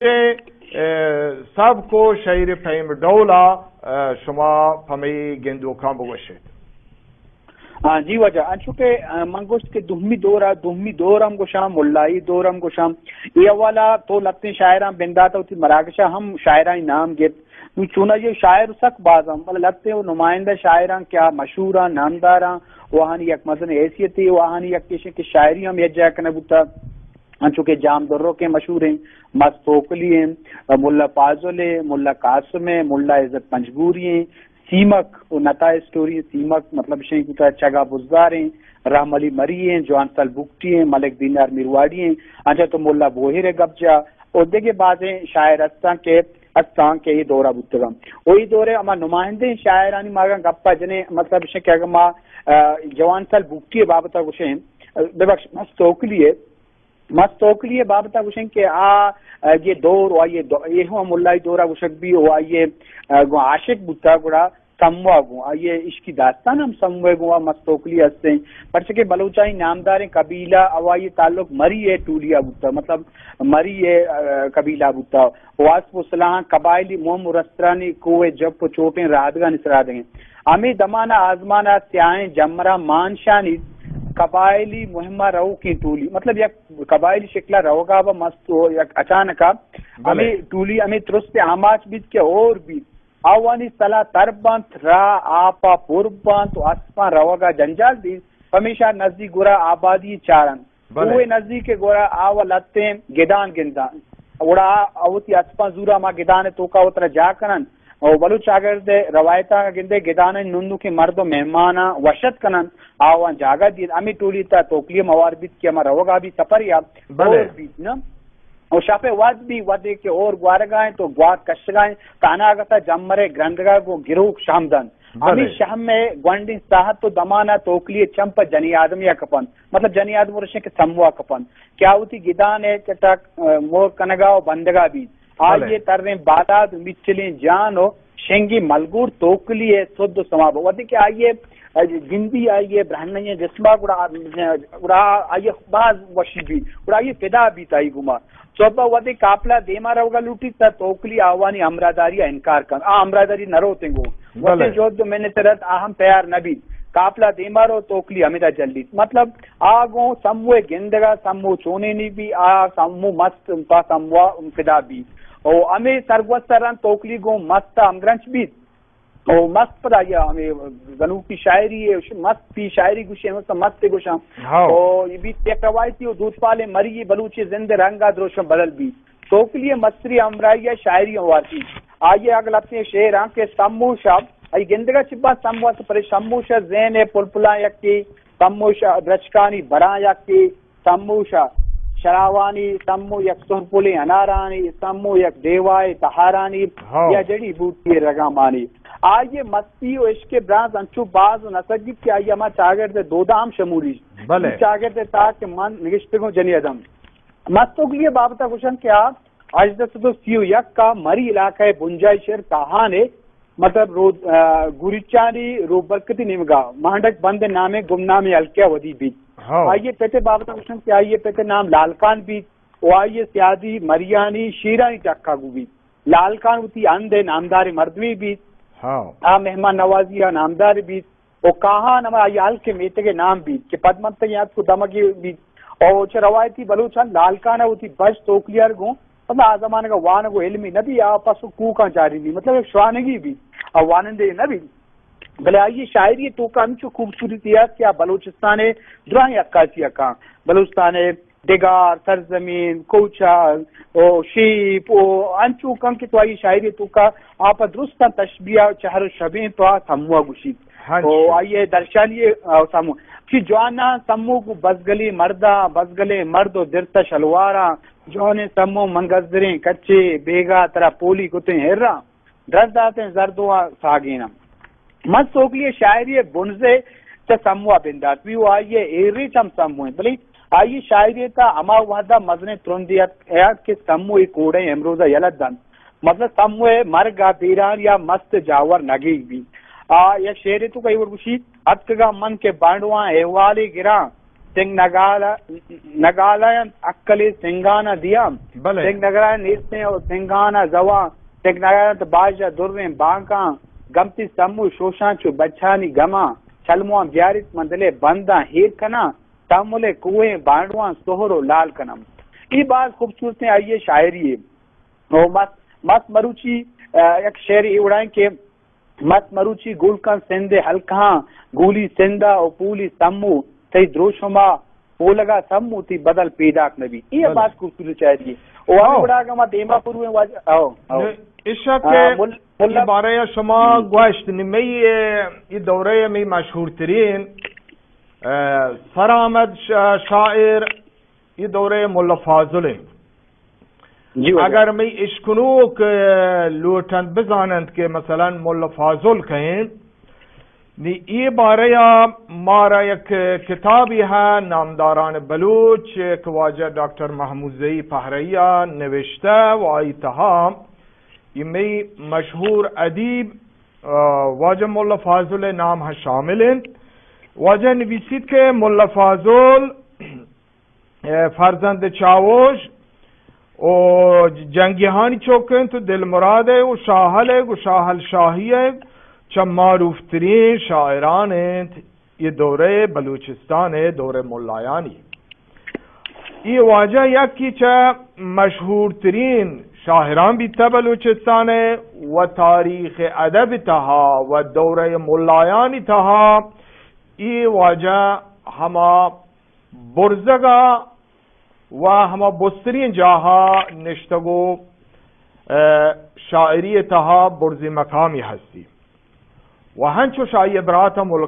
ء، سبک و شعر پیم ڈولا، ء، شما پمی گندوکاں بگوشیت۔ ہاں جی واجہ، انچو کہ، ء، من گوشت کہ دومی دور ء، دومی دور ہم گوشاں، ملائی دور ہم گوشاں۔ اے حوالہ تو لتیں شاعراں بندات وتی مراگشا ہم شاعرانی نام گپت۔ نوں چونا یہ شاعر سک باز ہم، مطلب لتیں و نمائندہ شاعراں کیا مشہوراں، نامداراں، و آہانی یک مزن حیثیتی و آہانی یک کشے کہ شاعری ہم یک جا کنگ بوتا۔ انچو کہ جام درو کے مشہور ہیں، مست توکلی ہیں، ملا پازل ہیں، ملا قاسم ہیں، ملا عزت پنجگوری ہیں، سیمک و نتا اسٹوری ہیں، سیمک مطلب شیں کوتا چگا بزدار ہیں، رحم علی مری ہیں، جوان سل بگٹی ہیں، ملک دینار میرواڑی ہیں، انچا تو ملا بوہر ہے گپ جا، اور دیگہ بازیں شاعر ہستاں کہ ہستاں کہ یہ دورہ بوتگاں۔ و یہ دورے ہما نمائندیں شاعرانی ماگاں گپا جنے مطلب شیں کہ اگر ما، ا، جوان سل بگٹی بابتا گوشیں، ا، ببخش، مست توکلی ہے، مست توکلی ء بابت ء گوشیں کہ آ، آ، یہ دور و آئی دو-، یہ ہم ملائی دور ء گوشگ بی و آئی، آ، گوں عاشق بوتا گڑا سموا گوں آئی عشقی داستان ہم سموے گوں آ مست توکلی ہستیں۔ پرچہ کہ بلوچانی نامداریں قبیلہ و آئی تعلق مری ء ٹولی ء بوتا، مطلب مری ء، آ، قبیلہ بوتا۔ و اسپ و سلاہاں قبائلی مہم و رسترانی کوہ جپ و چوٹیں رادگانی سرا دگیں۔ ہمے دمان ء آزمان ء سیاہیں جمراں مانشانی قبائلی مہم ء روکیں ٹولی، مطلب یک قبائلی شکل ء روگا بہ مست و یک اچانکا بلے۔ ہمے ٹولی ہمے ترست آماچ بیت کہ ہور بیت، آوانی سلا تر بنت، راہ آپا پر بنت و اسپاں روگا جنجال بیت، پمیشا نزیک گورا آبادی چارنت۔ بلے۔ کوہ نزیک گورا آوا لتیں گدان گندان۔ گڑا آ وتی اسپاں زورا ما گدان توکا وترا جا کنن۔ او بلوچ چاگرد روایتاں گندے گدان نندوکیں مرد و مہماناں وشت کنن۔ آواں جاگہ دیت۔ ہمے ٹولی تا توکلی موار بیت کہ ہما روگا بیت سفر یا بلے۔ دور بیت نا۔ او شپے واد بی ودے کہ اور گوارگائیں تو گوات کشگائیں تاناگتا جمرے گرندگا گو گروک شام دنت۔ بلے۔ ہمے شہم ء گونڈیں ساہت و دمان ء توکلی ء چم پہ جنی آدمی ء کپنت، مطلب جنی آدم و رشیں کہ سموا کپنت کہ آ وتی گدان ء چٹک، ء، مور کنگا و بندگا بیت۔ بلے۔ آئی ء تریں بالاد و مچلیں جان و شنگی ملگور توکلی ء سد و سما بہ۔ وھدے کہ آئی ء گندی آئی ء برہنہ جسما گڑا، گڑا آئی ء باز وشی بیت، گڑا آئی ء فدا بیت آئی گما۔ سہب ء وھدے کاپلا دیما روگا لوٹیت، تہ توکلی آوانی ہمراہداری ء انکار کنت۔ آ ہمراہداری نہ روت انگو۔ بلے۔ وتیں جہد و منت رد آ ہم تیار نہ بیت۔ کاپلا دیما رو، توکلی ہمیدا جلیت۔ مطلب، آ گوں سمو ء گندگا سمو چونینی بی، آ سمو مست پہ سموا فدا بی۔ او ہمے سرگوست ء رند توکلی گوں مست ء ہمگرنچ بیت۔ او مست پدا یا ہمیں گنوکی شاعری ہے، مست پی شاعری گوشے، مست، مست گوشاں۔ ہاؤ۔ او یہ بیت یک روایتی و دودپالیں مری بلوچی زند رنگا دروشم بدل بیت۔ توکلی مستری ہمراہی ہے شاعری ہوارتی۔ آئیے اگلتیں شعر ہاں کہ سموشا، ای گندگا چبا سموشا، پر سموشا زین ہے پلپلاں یکی، سموشا درچکانی براں یکی، سموشا شراوانی، سمو یک سہرپلیں انارانی، سمو یک دیوائے تہارانی، ہاؤ۔ یا جڑی بوٹی رگامانی۔ آئی مستی و عشق برانز انچو باز و نسگیت کہ آئی ہما چاگرد دودا ہم شمولی۔ بلے۔ چاگرد تا کہ من نگشتگوں جنی ادم۔ مستوگلی بابتا گوشن کہ آ ہژدہ سد و سی و یک کا مری علاقہ بنجائی شہر کاہان ہے، مطلب رو-، آ، گوریچانی روبرکتی نیمگا مہنڈک بند نامیں گمنامیں ہلکے ودی بیت۔ ہاؤ۔ آئی پتے بابتا گوشن کہ آئی پتے نام لالکان بیت و آئی سیادی مریانی شیرانی ٹکا گو بیت۔ لالکان وتی ہند نامدار مردمی بیت۔ ہاؤ۔ آ مہمان نوازی آ نامدار بیت۔ و کاہان ہما آئی ہلک میتگ نام بیت کہ پدمنتگیں اتک و دمگی بیت۔ و چہ روایتی بلوچان لالکان وتی بش توکلیار گوں پدا آ زمانگا وانگ و علمی نبی، آ پس و کوکاں جاری نی، مطلب ایک شوانگی بیت، آ وانندے نبی۔ بلے آئی شاعری توکا ہمچو خوبصورتی است کہ آ بلوچستان دراہیں عکاسی کاں، بلوچستان ڈگار، سرزمین، کوچگ، او شیپ، او انچو کن کہ تو آئی شاعری توکا آ پہ درستاں تشبیہ چہر و شبیں تو آ سموا گوشیت۔ ہنچو۔ او آئی درشانی، آ، سمو۔ چی جواناں سمو گو بزگلی مرداں، بزگلیں مرد و درتا شلواراں، جوانیں سمو منگزریں کچے، بیگا ترا پولی کتیں ہراں۔ درس داتیں زردواں ساگیناں۔ من سوگلی شاعری بنزے چہ سموا بندات بی و آئی ایریچ ہم سمو انت، بلے آئی شاعری تا ہما وہدا مزنیں ترندی ات، ات کہ سمو ای کوڑے امروزا یلہ دنت۔ مطلب سمو مرگ ء بیران یا مست جاور نگیگ بی۔ آ یک شعرے تو کئی وڑ گوشی، اتکگا من کہ بانڈواں احوالے گراں، سنگ نگال، نگال انت، عقل سنگان دیاں۔ بلے۔ سنگ نگال نیستیں او سنگان زوان، سنگ نگال انت باج دریں بانکاں، گمتی سمو شوشاں چو بچانی گماں، چلمواں بیاریت من دلے بنداں ہیر کناں، تاملے کوہیں بانڈواں سہر و لال کناں۔ اے باز خوبصورتیں آئی شاعری ہے۔ او مست، مست مروچی، آ، یک شعر اے وڑائیں کہ مست مروچی گول کن سندھ ہلکہاں، گولی سندھ و پولی سمو، تئی دروشما پولگا سمو، تئی بدل پیداک نبی۔ اے بلے۔ باز خوبصورت شاعری ہے۔ او ہمیں ہاں۔ گڑا اگاں ما دیما پرویں واجہ، ہاں، ہاں۔ نہ، اشا آ، کہ مل-، اے ملا بارے شما ہم۔ گوشت نی، مئی اے، اے دورے مئی مشہور ترین، آ، سر آمد شا-، شاعر، اے دورے ملا فاضل انت۔ جی واجہ۔ اگر مئی اشکنوک، آ، لوٹنت بزاننت کہ مثلاً ملا فاضل کئے انت، نی اے بارے ء مارا یک کتابے ء نامداران بلوچ کہ واجہ ڈاکٹر محمود زئی پہرئی ء نوشتہ و آئی تہا اے مئی مشہور ادیب، آ، واجہ ملا فاضل ء نام ء شامل انت۔ واجہ نویسیت کہ ملا فاضل اے فرزند چاوش و جنگیہانی چک انت و دلمراد ء و شاہل ء گو شاہل شاہی ء چہ معروف ترین شاعران انت۔ اے دورہ بلوچستان ء دورہ ملایانی۔ اے واجہ یکی چہ مشہور ترین شاعران بیتہ بلوچستان ء و تاریخ ادب تہا و دورہ ملایانی تہا اے واجہ ہما برزگا و ہما بسترین جاہا نشتگ و، اه، شاعری تہا برزی مقامی ہستی۔ و ہنچوش آئی براتا ملک